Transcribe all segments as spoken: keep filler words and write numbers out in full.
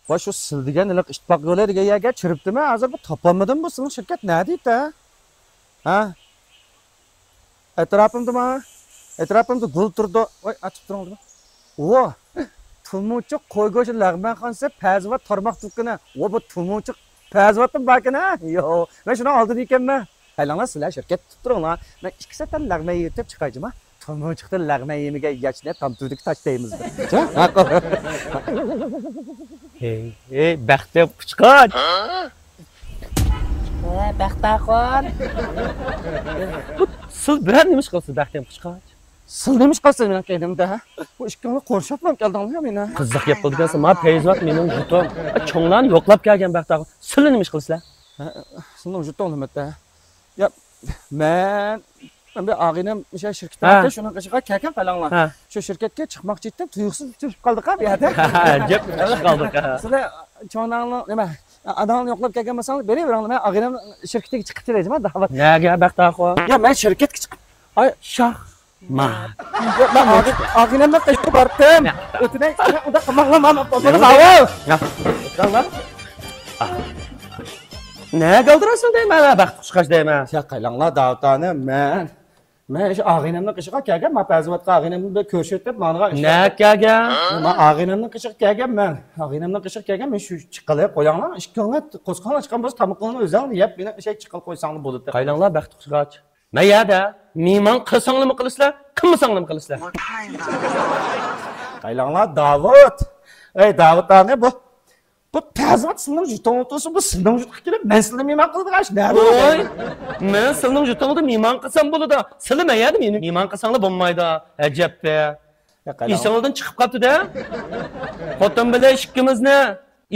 ۋاي، شۇ سىل دېگەن ھېلىقى ئىتتىپاق يولى دېگەن يەرگە چىرىپتىمەن، ھازىر بۇ تاپالمىدىم، بۇ سېنىڭ شىركەت نەدە ئىدى؟ ھە؟ ئەتراپىمدىمۇ؟ ئەتراپىمدا گۈل تۇرىدۇ. ۋاي، ئاچىپ تۇرۇڭ. ۋو! تۇمۇچۇق قوي گۆشى لەغمەنخانىسى، پەزىۋات تارماق دۇكىنى. ۋو، بۇ تۇمۇچۇق پەزىۋاتتىن باركەن ھە؟ يو، مەن شۇنىڭ ئالدىدا ئىكەنمەن. قايلاڭلار، سىلەر شىركەت تۇتۇپ تۇرۇڭلار. مەن ئىككى سەتەن لەغمەن يېتىپ چىقاي جۇما. تۇمۇچۇقتىن لەغمەن يېمىگەن ياچنى تام تۈۋىدىكى تاشتا يەيمىز بىز. چا؟ ماقۇل. ھېي، ھېي، بەختىيار قۇشقاچ. ھە، بەختىيارخان. بۇ سىل بىرەر نېمە ئىش قىلسىز، بەختىيار قۇشقاچ؟ سىل نېمە ئىش قىلسىز مېنىڭ كەينىمدە؟ بۇ ئىككىڭلار قورشاپلا كەلدىڭلار مېنى. قىزىق گەپ قىلىدىكەنسىز، ما پەيزىۋات مېنىڭ جۇتۇم. چوڭلارنى يوقلاپ كەلگەن بەختىيارخان. سىلنى نېمە ئىش قىلىسىلەر؟ ھە، سىلنىڭ جۇتۇڭ نېمىتە؟ يا، مەن، مەن بىر ئاغىنەم مۇشۇ شىركىتى ھە. باركەن، شۇنىڭ قېشىغا كەلگەن قايلاڭلار. ھە. شۇ شىركەتكە چىقماقچى ئىدىم، تۇيۇقسىز تۈشۈپ قالدۇق ھە بۇ يەردە. ئەجەب، تۈشۈپ قالدۇق ھە. سىلەر چوڭناڭلار نېمە، ئاناڭلارنى يوقلاپ كەلگەن بولساڭلار، بېرىۋېرىڭلار، مەن ئاغىنەمنىڭ شىركىتىگە چىقىپ كېلەي جۇما، داۋات. نەگە بەختىيارخان؟ يا، مەن شىركەتكە چىقىپ، ئاي، شاھ. ما. يا، مەن ئاغىنەمنىڭ قېشىغا باردىم. يا. ئۆتۈنەي، ئۇنداق قىلماڭلار، مانا، بولمىدى، يا. ئاۋۇ. يا. نەگە ئالدىرايسەن دەيمەن، بەخت قۇشقاچ دەيمەن. يا قايلاڭلار، داۋۇت ئانا، مەن، مەن شۇ ئاغىنەمنىڭ قېشىغا كەلگەن، ما پەزىۋاتقا ئاغىنەمنى بىر كۆرسىتىپ، ماڭىدىغان ئىش. نەگە كەلگەن؟ ما ئاغىنەمنىڭ قېشىغا كەلگەن مەن. ئاغىنەمنىڭ قېشىغا كەلگەن، مەن شۇ چىققىلى قوياڭلار، ئىككىڭلار قوسقاڭلار چىققان بولسا، تامىقىڭلارنى ئۆزۈڭلار يەپ، مېنىڭ ئىشەك چىققىلى قويساڭلار بولىدۇ. قايلاڭلار، بەخت قۇشقاچ. مەن يەردە مېھمان قىلساڭلارمۇ قىلىسىلەر، قىلمىساڭلارمۇ قىلىسىلەر. قايلاڭلار، داۋۇت. ئەي، داۋۇت ئاغا، بۇ، بۇ پەزىۋات سىلنىڭ جۇتۇڭدا تۇرسۇن، بۇ سىلنىڭ جۇتىغا كېلىپ، مەن سىلنى مېھمان قىلىدىغان ئىش نەدە؟ ۋوي، مەن سىلنىڭ جۇتۇڭدا مېھمان قىلسام بولىدۇ. سىلى مەن يەردە مېنى مېھمان قىلساڭلار بولمايدۇ. ئەجەبتە. يا، قايلاڭ. ئېسىڭلىردىن چىقىپ قاپتۇ-دە. خوتۇن بىلەن ئىككىمىزنى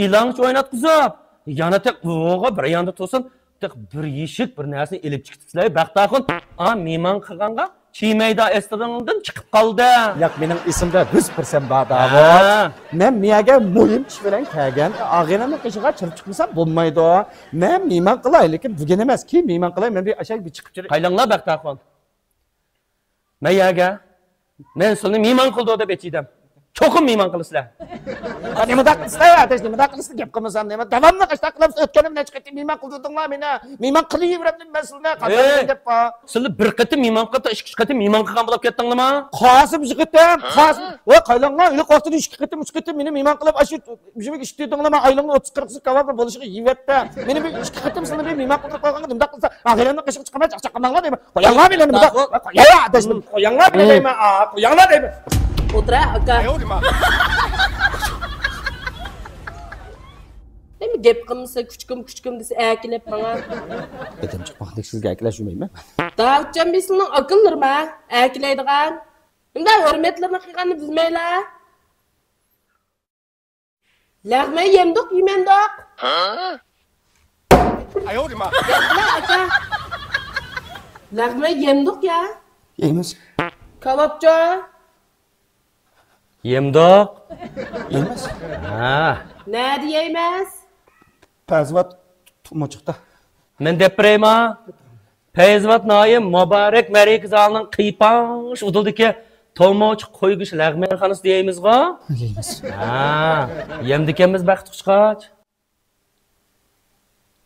ئىلاڭچە ئويناتقۇزۇپ، يەنە تېخى ئۇغا بىر ياندا تۇرسۇن، تېخى بىر يېشىك بىر نەرسىنى ئېلىپ چىقىپسىلەر. بەختىيارخان، ئا، مېھمان قىلغانغا كىيمەيدۇ، ئەستىرىڭدىن چىقىپ قالدى. ياق، مېنىڭ ئېسىمدە بىز پىرسەن بار، داۋۇت. ھە. مەن مېيەگە مۇھىم ئىش بىلەن كەلگەن. ئاغىنەمنىڭ قېشىغا چىرىپ چىقمىسام بولمايدۇ. مەن مېھمان قىلاي، لېكىن بۈگۈن ئەمەس، كېيىن مېھمان قىلاي، مەن بىر ئاشاي بىر چىقىپ چىقاي. قايلاڭلار، بەختىيارخان. مەن يەرگە، مەن سىلىنى مېھمان قىلدۇق دەپ ئېيتىدىم. چوقۇم مېھمان قىلىسىلەر. ھە، نېمىنداق قىلىسىلەر، ئاداش، نېمىنداق قىلىسىلەر، گەپ قىلمىسام نېمە؟ داۋاملىق ئاشۇنداق قىلىپ ئۆتكەندە نەچچە قېتىم مېھمان قىلدۇردۇڭلار مېنى. مېھمان قىلىۋېرەمدىم مەن سىلىنى. قانداق ئەي، دېگەن گەپ بار؟ سىلى بىر قېتىم مېھمان قىلىپ، ئىككى، ئۈچ قېتىم مېھمان قىلغان بولۇپ كەتتىڭلارما؟ قاسىم ئىككى قېتىم، قاسىم. ۋاي، قايلاڭلار، ھېلىقى ۋاقىتتا ئىككى قېتىم، ئۈچ قېتىم مېنى مېھمان قىلىپ، ئاشۇ بىزمۇ ئىشتىدىڭلار، مەن ئايلىقنى ئوتتۇز قىرىق كاۋاپنى بولۇشىغا يېيىۋەتتى. مېنى بىر ئىككى قېتىم سىلىنى بىر مېھمان قىلدۇرۇپ قويغانغا نېمىنداق قىلسا، ئاغىنەمنىڭ قېشىغا چىقماي چاقچاق قىلماڭلار دەيمەن. قوياڭلار مېنى نېمىنداق. قوياڭلار ئاداش، قوياڭلار مېنى دەيمەن. ئا، قوياڭلار دەيمەن. ئولتۇرە ئاكا. نېمە گەپ قىلمىسا، كۈچكۈم، كۈچكۈم دېسە ئەركىلەپ ماڭا. ئادەم چىقماقتەك سىزگە ئەركىلەپ يۈرمەيمەن. داۋۇتجان بىسىلنىڭ ئاكىلىرىما ئەركىلەيدىغان؟ نېمىنداق ھۆرمەتلىرىنى قىلغاننى بىلمەيلا؟ لەغمەن يەمدۇق، يېمەمدۇق؟ ھە؟ ئاياۋرىما. ياقلا ئاكا. لەغمەن يەمدۇق يا؟ يەيمىز. كاۋاپچۇ؟ يەمدۇق. يەيمىز. ھە. نەدە يەيمىز؟ پەزىۋات تۇمۇچۇقتا. مەن دەپ بېرەيما؟ پەيزىۋات ناھىيە مۇبارەك مەرىكە زالىنىڭ قىيپاڭ ئۇدۇلدىكى تومۇچ قوي گۆشى لەغمەنخانىسى دەيمىزغۇ؟ دەيمىز. ھە، يەمدىكەنمىز بەخت قۇشقاچ.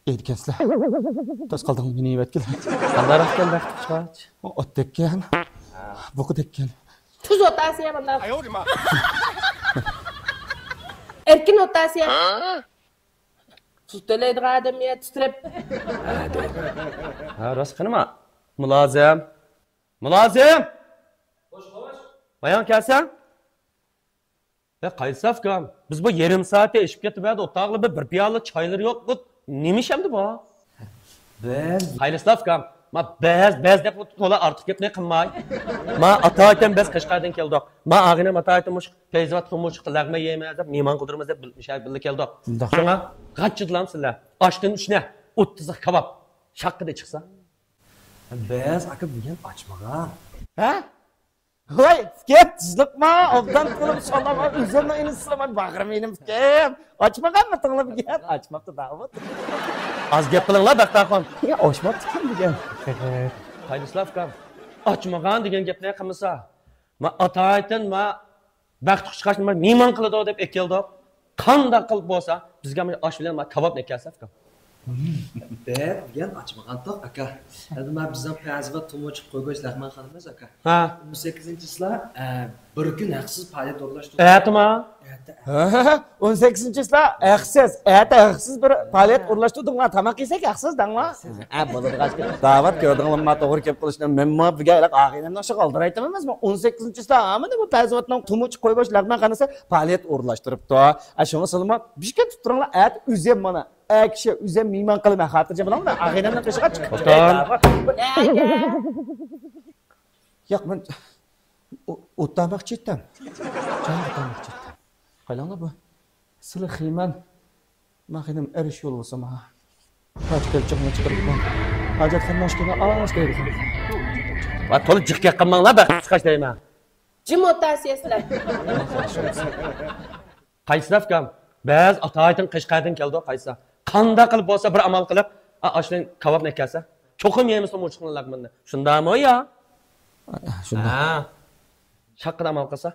يەيدىكەنسىلەر. تاس قالدىڭ مېنى يەۋەتكىلى. قانداقراق ئىكەن بەخت قۇشقاچ؟ ئوتتەككەن. بۇقىدەككەن. تۇز ئوتاسى يا بۇنداق. ئەركىن ئوتاسى يا. تۇز تۆلەيدىغان ئادەم يا تىترەپ. ھە، دەيدۇ. ھە، راست قېنىما؟ مۇلازىم. مۇلازىم! خوش، خوش. بايان كەلسەڭ. ھە، قايسى ئاكام؟ بىز بۇ يېرىم سائەتتە ئېشىپ كېتىپ بەردى، ئوتاقلىرى بىر، بىر پىيالە چايلىرى يوق. بۇ نېمە ئىش ئەمدى بۇ؟ بىز. قايسى ئاكام؟ ما بەز، بەز دەپ تولا ئارتۇق گەپنى قىلماي. ما ئاتايتەن بەز قەشقەردىن كەلدۇق. ما ئاغىنەم ئاتايتەن مۇشۇ پەيزىۋات تۇمۇچۇقتا لەغمەن يەيمىز دەپ، مېھمان قىلدۇرىمىز دەپ، بىل-، شۇ يەرگە بىللە كەلدۇق. شۇڭا غاچچىدىلام سىلەر. ئاشتىن ئۈچنى، ئوتتۇزلۇق كاۋاپ. شاققىدە چىقسا. بەز ئاكا بۈگۈن ئاچمىغان. ھە؟ ۋاي، ئۇكام، تېزلىقما، ئوبدان قىلىپ سالام، ئۆزۈمنىڭ ئىنىسىلىما، باغرىم ئىنىم ئۇكام. ئاچمىغانمىتىڭلار بۈگۈن؟ ئاچماپتۇ داۋۇت. ئاز گەپ قىلىڭلار بەختىيارخان. يا، ئاچماپتىكەن بۈگۈن. قايسى ئاكام؟ ئاچمىغان دېگەن گەپنى قىلمىسا. ما ئاتايتىن، ما بەخت قۇشقاچنى مېھمان قىلىدۇ دەپ ئەكەلدۇق. قانداق قىلىپ بولسا، بىزگە مۇشۇ ئاش بىلەن مانا كاۋاپنى ئەكەلسە، ئۇكام. بەك دېگەن ئاچمىغانتۇق، ئاكا. ئەمدى مانا بىزنىڭ پەزىۋات تومۇچۇق قويغۇچ لەغمەنخانىمىز، ئاكا. ھە. ئون سەككىزىنچى چىسلا، ئە، بىر كۈن ھەقسىز پائالىيەت ئورۇنلاشتۇردۇق. ئەتىما؟ ئەتە. ھە، ئون سەككىزىنچى چىسلا ھەقسىز، ئەتە ھەقسىز بىر پائالىيەت ئورۇنلاشتۇردۇڭلار، تاماق يېسەك ھەقسىز دەڭلار. ھە، بولىدىغان ئىش. داۋات كۆردۈڭلارمۇ، توغرا كەپ قىلىشنى. مەنمۇ بۇگە ئاغىنەمنىڭ ئىشىغا ئالدىرايتتىم ئەمەسمۇ. ئون سەككىزىنچى چىسلا ھامىنى بۇ پەزىۋاتنىڭ تومۇچۇق قويغۇچ لەغمەنخانىسى پائالىيەت ئورۇنلاشتۇرۇپتۇ. ئە، شۇڭا سىلىمۇ بىر كۈن تۇتۇپ تۇرۇڭلار، ئەتە ئۆزۈم مانا ئەكىشى ئۆزۈم مېھمان قىلىمەن، خاتىرجەم بولۇڭ، مەن ئاغىنەمنىڭ قېشىغا چىقىپ چىقاي. ياق، مەن ئو-، ئوت تاماقچى ئىتتىم. جاي تاماقچى ئىتتىم. قايلاڭلار بۇ؟ سىلى خىمان. ما خېنىم ئەرش يول بولسا ما. قاچ كەلچىڭنى چىقىرىپ ما. ھاجەتخانىنىڭ ئىشىكىنى ئاز كىرىدىغان. ۋە تولا جىق گەپ قىلماڭلار، بەخت قۇشقاچ دەيمەن. جىم ئولتۇرسىزلەر. قايسىدا ئۇكام؟ بەز ئاتايتىن قەشقەردىن كەلدۇ، قايسىدا؟ قانداق قىلىپ بولسا بىر ئامال قىلىپ، ئا، ئاشلىن كاۋاپنى ئەكەلسە. چوقۇم يەيمىز تومۇچۇقنى لەغمەننى. شۇنداقمۇ يا؟ شۇنداق. ھە. شاققىدە ئامال قىلسا.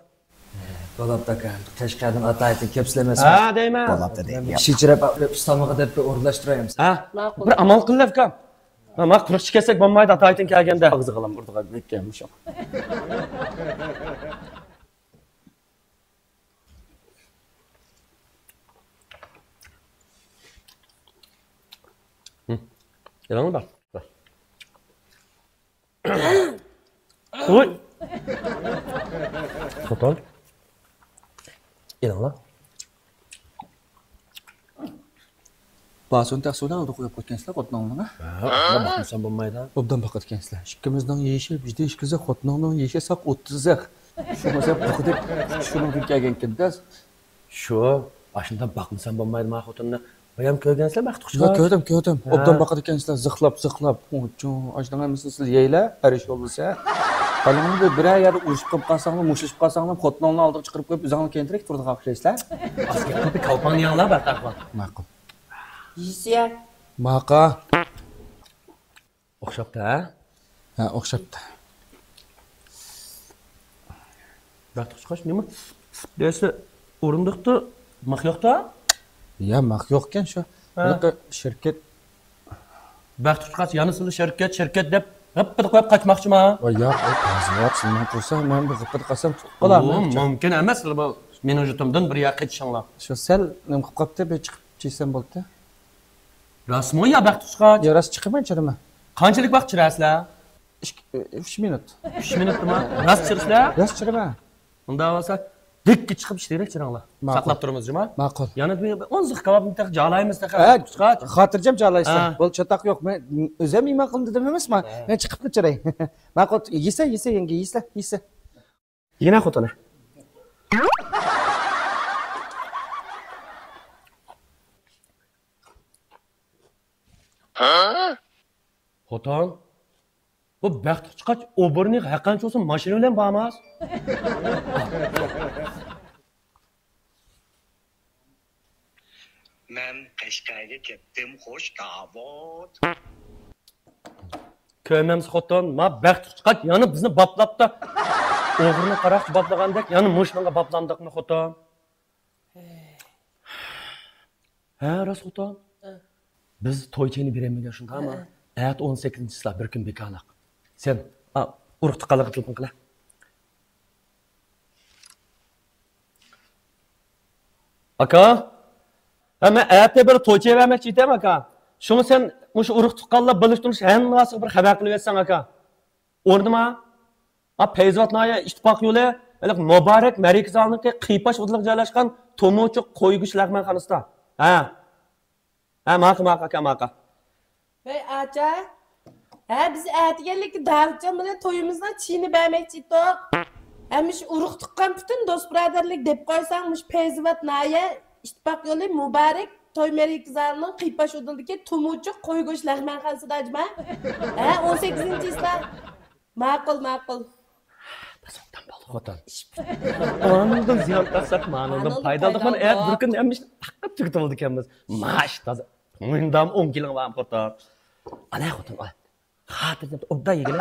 بولاپتۇ ئاكا. قەشقەردىن ئاتايتىن كەپسىلەمەسمۇ؟ ھە دەيمەن. بولاپتۇ دەيمەن. ئىشى چىراپ ئۇستامغا دەپ بىر ئورۇنلاشتۇرايمىز. ھە. ماقۇل. بىر ئامال قىلىۋەر ئۇكام. ما، ما قۇرۇقچە كەتسەك بولمايدۇ ئاتايتىن كەلگەندە. ئاغزىغا ئالام ئۇرىدىغان مەككەم شۇ. ئېلىڭلار بار. ۋۇي. خوتۇن. ئېلىڭلار. باسون تەخسىنى ئالدى قويۇپ قويغانسىلەر خوتۇنۇڭلارغا. ھە، باقمىسام بولمايدۇ. ئوبدان باقىدىكەنسىلەر. ئىككىمىزنىڭ يېشى بىردە ئىككى زىق، خوتۇنۇڭنىڭ يېشى ساق ئوتتۇز زىق. شۇڭا سەن بۇقىدەك شۇنىڭدىن كەلگەنكىن-دە. شۇ، ئاشۇنداق باقمىسام بولمايدۇ ما خوتۇننى. بايام كۆرگەنسىلەر بەخت قۇشقاچ؟ ياق، كۆردۈم، كۆردۈم. ھە. ئوبدان باقىدىكەنسىلەر زىقلاپ، زىقلاپ. ئاشۇنىڭ ھەممىسىنى سىز يەيلە، ئەرش يول بولسا. بالىڭىزنى بىرەر يەردە ئۇرۇشۇپ قېلىپ قالساڭلار، مۇشتلىشىپ قالساڭلار، خوتۇنۇڭلارنى ئالدىغا چىقىرىپ قويۇپ، ئۆزۈڭلار كەينىدە تۇرىدىغان ئوخشايسىلەر. ئاز گەپ قىلىپ، كالپاڭنى يەڭلار، بەخت ئاخۇن. ماقۇل. يېسە. ماقا. ئوخشاپتۇ، ھە؟ ھە، ئوخشاپتۇ. بەخت قۇشقاچ نېمە دەيسىلەر، ئورۇندۇقتا ماخ يوقتا؟ يا، ماخ يوقكەن شۇ. ھە. بۇنىڭ شىركەت. بەخت قۇشقاچ يەنە سىلى شىركەت، شىركەت دەپ غىپپىدە قويۇپ قاچماقچىما؟ ۋاي ياق، ئۇ تازىۋات سىلىنىڭ تۇرسا، مەن بۇ غىپپىدە قالسام تۇتۇپ قالامەن. ئۇ مۇمكىن ئەمەس، سىلى بۇ مېنىڭ يۇرتۇمدىن بىر ياققا كېتىشىڭلار. شۇ سەل نېمە قىلىپ قاپتۇ، بىر چىقىپ چىيسەم بولدى. راستمۇ يا بەخت قۇشقاچ؟ يا راست چىقىمەن، چىرىمەن. قانچىلىك ۋاقىت چىرەسىلەر؟ ئىككى، ئۈچ مىنۇت. ئۈچ مىنۇتتىمۇ؟ راست چىرىسىلەر؟ راست چىرىمەن. ئۇنداق بولسا، دىككە چىقىپ ئىشلەيلى، چىرىڭلار. ماقۇل. ساقلاپ تۇرىمىز، جۇما. ماقۇل. يەنە بىر ئون زىق كاۋاپنى تېخى جالايمىز، تېخى. ھە، بەخت قۇشقاچ. خاتىرجەم جالايسىلەر. ھە. بولدى، چاتاق يوق. مەن ئۆزۈم مېھمان قىلدىم دېدىم ئەمەسمۇ؟ ھە. مەن چىقىپلا چىراي. ماقۇل، يېسە، يېسە، يەڭگە، يېسە، يېسە. يېگىنە خوتۇنى. خوتۇن، بۇ بەخت قۇشقاچ ئوبورنىغا ھەرقانچە بولسۇن ماشىنا بىلەن بارماس. مەن قەشقەرگە كەتتىم، خوش داۋۇت. كۆرمەمسە خوتۇن، ما بەخت قۇشقاچ يەنە بىزنى باپلاپتا. ئوغرىنى قاراقچى باپلىغاندەك يەنە مۇشۇنىڭغا باپلاندۇقمۇ خوتۇن؟ ھە، راست خوتۇن. ھە. بىز توي چېيىنى بېرەلمىگەن شۇنداقمۇ؟ ھە. ئەتە ئون سەككىزىنچى چىسلا بىر كۈن بىكارلىق. سەن، ئا، ئۇرۇق تۇغقانلارغا تېلېفون قىلە. ئاكا، ھە، مەن ئەتە بىر توي چېيى بەرمەكچى ئىدىم، ئاكا. شۇڭا سەن مۇشۇ ئۇرۇق تۇغقانلار بىلىشتۈرۈش ھەممىسىگە بىر خەۋەر قىلىۋەتسەڭ، ئاكا. ئورنىما؟ ھە، پەيزىۋات ناھىيە ئىتتىپاق يولى، ھېلىقى مۇبارەك مەرىكە زالىنىڭكى قىيپاش ئۇدۇلىغا جايلاشقان تومۇچۇق قويغۇچ لەغمەنخانىسىدا. ھە. ھە، ماقۇل، ماقۇل، ئاكا، ماقۇل. ۋەي ئاچا، ھە، بىز ئەتىگەنلىككە داۋۇتجان بىلەن تويىمىزنىڭ چېيىنى بەرمەكچى ئىدۇق. ھە، مۇشۇ ئۇرۇق تۇغقان پۈتۈن دوست بۇرادەرلىك دەپ قويساڭ، مۇشۇ پەيزىۋات ناھىيە ئىتتىپاق يولى مۇبارەك توي مەرىكە زالىنىڭ قىيپاش ئۇدۇلىدىكى تومۇچۇق قويغۇچ لەغمەنخانىسىدا ئاچما. ھە، ئون سەككىزىنچى چىسلا. ماقۇل، ماقۇل. بەس، ئوبدان بولدى، خوتۇن. ئاندىن زىيان تارتساق، مانىڭدىن ئاندىن پايدا ئالدۇق. مانا، پايدا ئەتە بىر ئالدۇق. كۈن ھەممە ئىشنى تاققا تۈگىتىۋالىدىكەنمىز. ماش تازا. مۇندام ئون كىلوڭ بارمۇ، خوتۇن؟ ئانا، خوتۇن، ئال. خاتىرجەم ئوبدان يېگىلى.